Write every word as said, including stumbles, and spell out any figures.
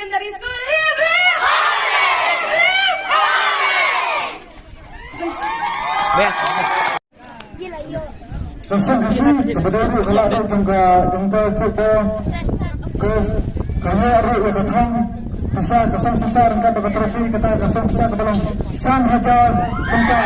Secondary School, hip, hip, hooray! Hip, hooray! Ka seng ka seng, kaba dei ruh ka lah dei tang ka inter football. Ka, ka ïoh ruh ïa ka thong pisa, ka song pisa ryngkat bad ka trophy, kata ka song pisa kaba long san hajar tyngka.